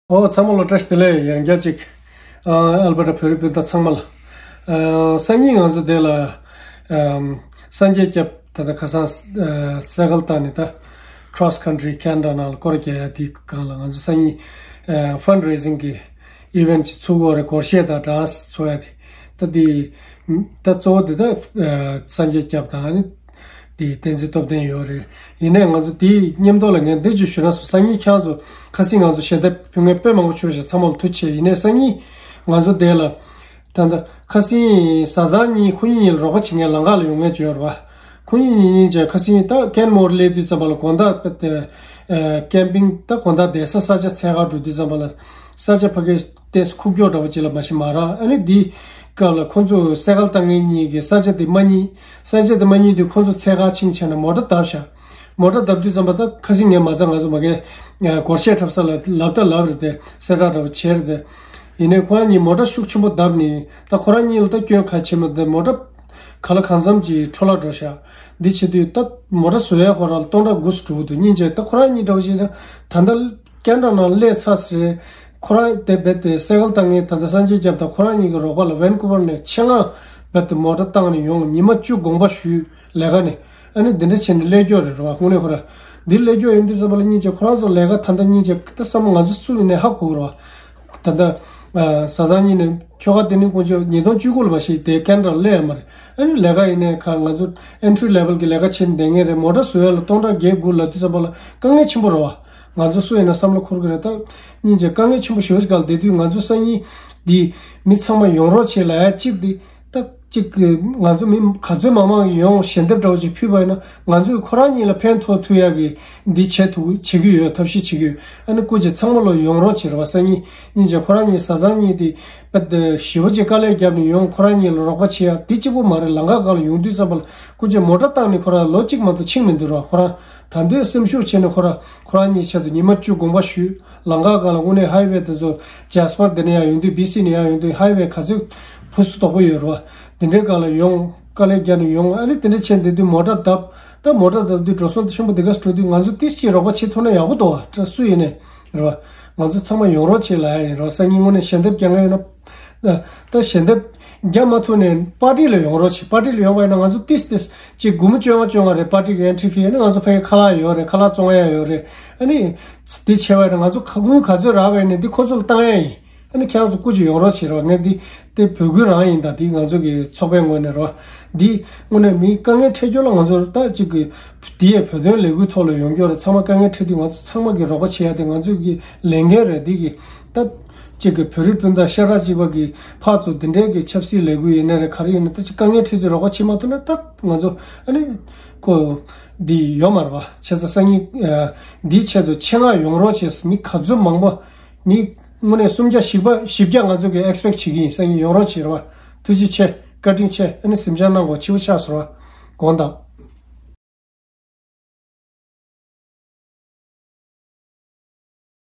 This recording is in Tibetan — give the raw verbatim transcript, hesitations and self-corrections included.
ཨོ། ཚང་མ་ལ་བཀྲ་ཤིས་བདེ་ལེགས། ཡང་བསྐྱར་ཅིག་ཨ་ཨལ་པར་ཊ་བོད་རིགས་སྤུན་ཟླ་ཚང་མ་ལ། ཨ་སང་ཉིན་ང་ཚོ་དེ་ལ་ཨམ་སངས་རྒྱས་སྐྱབས་ད་ལྟ་ཁ་སང་ཨ་སའི་ཀལ་བཏང་ནས་ད་cross country Canada ནང་ལ་སྐོར་རྒྱག་ཡ་དེའི་སྒང་ལ། ང་ཚོ་སང་ཉིན་ཨ་fundraising གི་event ཅིག་ཚུགས་ཀྱི་ཡོད་རེད། སྒོར་གཞས་དང་dance ཚོགས་ཡ་དེ། ད་དེ་ད་གཙོ་བོ་དེ་ད་ཨ་སངས་རྒྱས་སྐྱབས་དང་ཨ་ནི་དེ་བསྟན་འཛིན་སྟོབས་ལྡན་ཡོད་རེད། ཡིན་ནའི་ང་ཚོ་དེའི་མཉམ་དུ་ལ་ངས་འདི་ཅིག་ཞུ་ན་སོང་། སང་ཉིན་ཁྱེད་རང་ཚོ་ཁ་སང་ང་ཚོ་ཞལ་འདེབས་ཕུལ་མཁན་དཔེ་མང་པོ་བྱུང་ཞིང་ཚང་མ་ལ་ཐུགས་རྗེ་ཆེ། ཡིན་ནའི་སང་ཉིན་ང་ཚོ་དེ་ལ་ད་ལྟ་ཁ་སང་གཟའ་ཉི་ཁོ་གཉིས་གཉིས་ལ་རོགས་པ་བྱེད་མཁན་ལམ་ཁ་ལ་ཡོང་མཁན་བྱོས་ར་བ། ཁོ་གཉིས་གཉིས་གཉིས་བྱས་ཁ་སང་ད་ཀན་མོར་སླེབས་དུས་ཙམ་པ་ལ་དགོང་དག་པ་དེ་ཨ་ཀེམ་པིང་ད་དགོང་དག་བསྡད་ས་ས་ཆ་འཚོལ་ག་འགྲོ་དུས་ཙམ་པ་ལ་ས་ཆ་ཕ་གི་ཏོག་ཙམ་ཁུག་ཀྱོག་འདྲ་བོ་ཅིག་ལ་མ་གཞི་མ་རག་ཨ་ནི་འདི་སྐབས་ལ་ཁོང་ཚོ་སའི་ཀལ་བཏང་མཁན་གཉིས་ཀྱིས་ས་ཆ་དེ་མ་རྙེད། ས་ཆ་དེ་མ་རྙེད་དུས་ཁོང་ཚོ་འཚོལ་ག་ཕྱིན་བྱས་ནས་མོ་ཊ་བརྡབས་ཤག་མོ་ཊ་བརྡབས་དུས་ཙམ་པ་ད་ཁ་སང་ངས་མ་རྩ་ང་ཚོ་མ་གི་སྒོར་གཞས་འཁྲབ་ས་ལ་ལབ་ད་ལབ་རེད་དེ། གསལ་བསྒྲགས་འདྲ་བོ་བྱས་རེད་དེ། ཡིན་ནའི་ཁོ་རང་གཉིས་མོ་ཊ་ཤུགས་ཆེན་པོ་བརྡབས་ནས་ད་ཁོ་རང་གཉིས་ལ་ད་སྐྱོན་ག་ཕྱིན་མ་དེ་མོ་ཊ་ག་ལ་གང་འཚམ་གྱིས་འཕྲོ་བརླག་འགྲོ་ཤག་འདི་བྱེད་དུས་ད་མོ་ཊ་བཟོ་ཡ་ཁོ་རང་ལ་སྟོང་ཕྲག་དགུ་ཙམ་འགྲོ་གི་འདུག་སྙིང་རྗེ། ད་ཁོ་རང་གཉིས་འདྲ་བོ་ཞིག་ད་ད་ལྟ་ཀན་ཌ་ནང་སླེབས་ཚར་ཟེར། ཁོ་རང་དེ་རྦད་དེ་སའི་ཀལ་བཏང་མཁན་ད་ལྟ་སངས་རྒྱས་སྐྱབས་དང་ཁོ་རང་གཉིས་ཀྱི་རོགས་པ་ལ་ཝན་ཀུ་ཝར་ནས་ཆེད་མངགས་རྦད་དེ་མོ་ཊ་བཏང་ནས་ཡོང་། ཉི་མ་བཅུ་དགོངས་པ་ཞུས་ལས་ཀ་ནས། ཨ་ནི་འདི་འདྲ་བྱས་ནས་སླེབས་ཀྱི་ཡོད་རེད་ར་བ། དངོས་གནས་ཁོ་རང་འདི་སླེབས་ཀྱི་ཡོད་ཡིན་དུས་ཙམ་པ་ལ་སྙིང་རྗེ། ཁོ་རང་ཚོ་ལས་ཀ་ད་ལྟ་སྙིང་རྗེ་ད་བསམ་བློ་ང་ཚོ་སུ་ཡིན་ནའི་ཧ་གོ་གི་ར་བ། ད་ལྟ་ཨ་གཟའ་ཚང་གཉིས་ནས་ཁྱོ་ག་དེ་ནི་དཀོན་མཆོག་ཉིས་སྟོང་བཅུ་དགུ་ལ་མ་གཞི་དེ་ཀན་ཌ་ལ་སླེབས་ཡོད་མ་རེད། ཨ་ནི་ལས་ཀ་ཡིན་ནའི་ཁ་ང་ཚོ་entry level གི་ལས་ཀ་བྱེད་བསྡད་མཁན་རེད། མོ་ཊ་བཟོ་ཡ་ལ་སྟོང་ཕྲག་བརྒྱད་དགུ་ལབ་དུས་ཙམ་པ་ལ་དཀའ་ངལ་ཆེན་པོ་རེད་བ། ང་ཚོ་སུ་ཡིན་ན་བསམ་བློ་འཁོར་གི་རེད། ད་སྙིང་རྗེ། དཀའ་ངལ་ཆེན་པོ་ཞེ་པོ་ཞིག་སྒང་ལ་བསྡད་དུས་ང་ཚོ་སང་ཉིན་འདི་མི་ཚང་མ་ཡོང་རོགས་བྱེད་ལབ་ཡ་གཅིག་འདི་ད་གཅིག་གི་ང་ཚོ་མི་ག་ཚོད་མང་མང་ཡོང་ཞལ་འདེབས་འདྲ་བོ་ཅིག་ཕུལ་བ་ཡིན་ན་ང་ཚོས་ཁོ་རང་གཉིས་ལ་ཕན་ཐོགས་ཐུབ་ཡ་གི་འདི་བྱེད་ཐུབ་བྱེད་ཀྱི་ཡོད། ཐབས་ཤེས་བྱེད་ཀྱི་ཡོད། ཨ་ནི་སྐུ་མཁྱེན་ཚང་མ་ལ་ཡོང་རོགས་བྱེད་ར་བ། སང་ཉིན་སྙིང་རྗེ། ཁོ་རང་གཉིས་གཟའ་ཚང་གཉིས་དེ་པ་དེ་ཞེ་པོ་ཅིག་དཀའ་ལས་བརྒྱབ་ནས་ཡོང་། ཁོ་རང་གཉིས་ལ་རོགས་པ་བྱེད་ཡ་དེ་གཅིག་པོ་མ་རེད། ལམ་ཁ་སྒང་ལ་ཡོང་དུས་ཙམ་པ་ལ་སྐུ་མཁྱེན་མོ་ཊ་བཏང་ནས་ཁོ་རང་ལོ་གཅིག་མ་གཏོགས་ཕྱིན་མི་འདུག་ར་བ། ཁོ་རང་ད་དུང་སེམས་ཤུགས་ཆེ་ནས་ཁོ་རང་ཁོ་རང་གཉིས་ཆེད་དུ་ཉི་མ་བཅུ་དགོངས་པ་ཞུས། ལམ་ཁ་སྒང་ལ་དངོས་གནས་ཧའི་ཝེ་དེ་ཚོ་ཇཱས་པར་དེ་ནས་ཡང་ཡོང་དུས་བྷི་སི་ནས་ཡང་ཡོང་དུས་ཧའི་ཝེ་ག་ཚོད་ཕུ་སུ་དོག་པོ་ཡོད་རེད་བ། དེ་འདྲའི་སྒང་ལ་ཡོང་། དཀའ་ལས་བརྒྱབ་ནས་ཡོང་། ཨ་ནི་དེ་འདྲ་བྱས་བསྡད་དུས་མོ་ཊ་བརྡབས། ད་མོ་ཊ་བརྡབས་དུས་འགྲོ་སོང་ཆེན་པོ་དེ་ག་ཚོད་འགྲོ་དུས་ང་ཚོ་ཏིས་ཅིག་རོགས་པ་བྱེད་ཐུབ་ན་ཡག་པོ་འདུག་བ། སུ་ཡིན་ནའི་རེད་བ། ང་ཚོ་ཚང་མ་ཡོང་རོགས་བྱེད་ལབ་ཡ་ཡིན་ར་བ། སང་ཉིན་དངོས་གནས་ཞལ་འདེབས་རྒྱག་མཁན་ཡོད་ན། ད་ཞལ་འདེབས་རྒྱག་མ་ཐུབ་ནའི་པར་ཊི་ལ་ཡོང་རོགས་བྱེད། པར་ཊི་ལ་ཡོང་བ་ཡིན་ན་ང་ཚོ་ཏིས་ཏིས་ཅིག་སྒོར་མོ་བཅོ་ལྔ་བཅོ་ལྔ་རེད། པར་ཊི་གི་ཨེན་ཊི་རི་ཕི་ཨ་ནི་ང་ཚོ་ཕ་གི་ཁ་ལག་ཡོད་རེད། ཁ་ལག་བཙོང་ཡ་ཡོད་རེད། ཨ་ནི་དེ་བྱས་པ་ཡིན་ན་ང་ཚོ་ཁ་དངུལ་ག་ཚོད་རག་པ་ཡིན་ནའི་འདི་ཁོ་ཚོ་ལ་བཏང་ཡ་ཡིན། ཨ་ནི་ཁྱེད་རང་ཚོ་སྐུ་མཁྱེན་ཡོང་རོགས་བྱེད་རོགས། ངས་འདི་དེ་འབོད་སྐུལ་རང་ཡིན། ད་དེ་ང་ཚོ་གི་ཚོགས་པའི་ངོས་ནས་རོགས། འདི་དངོས་གནས་མི་དཀའ་ངལ་འཕྲད་རྒྱུ་ལ་ང་ཚོ་ད་ཅིག་གི་དེ་ཡས་བོད་དོན་ལས་འགུལ་ཐོག་ལ་ཡོང་རྒྱུ་རེད། ཚང་མ་དཀའ་ངལ་འཕྲད་དུས་ང་ཚོ་ཚང་མ་གི་རོགས་པ་བྱེད་ཡ་དེ་ང་ཚོ་གི་ལས་འགན་རེད། འདི་གི་ད་ཅིག་གི་བོད་རིགས་སྤུན་ཟླ་ཤ་ཁྲག་གཅིག་པ་གི་ཕར་ཚུར་འདི་འདྲའི་གི་ཆབ་སྲིད་ལས་འགུལ་ཡིན་ནའི་རེད། ག་རེ་ཡིན་ན་ད་ཅིག་དཀའ་ངལ་འཕྲད་དུས་རོགས་པ་བྱེད་མ་ཐུབ་ན་ད་ང་ཚོ་ཨ་ནི་ཁོ་འདི་ཡོད་མ་རེད་བ། བྱས་ཙང་སང་ཉིན་ཨ་འདིའི་ཆེད་དུ་ཆེད་མངགས་ཡོང་རོགས་བྱས། མི་ག་ཚོད་མང་པོ། མི་དངོས་གནས་སུམ་བརྒྱ་བཞི་བརྒྱ་བཞི་བརྒྱ་ང་ཚོ་གི་ཨེག་སི་པེག་བྱེད་ཀྱི་ཡིན། སང་ཉིན་ཡོང་རོགས་བྱེད་རོགས། ཐུགས་རྗེ་ཆེ། བཀའ་དྲིན་ཆེ། ཨ་ནི་གཟིམ་འཇག་གནང་དགོས། ཕྱི་པོ་ཆགས་སོང་བ། དགོངས་དག།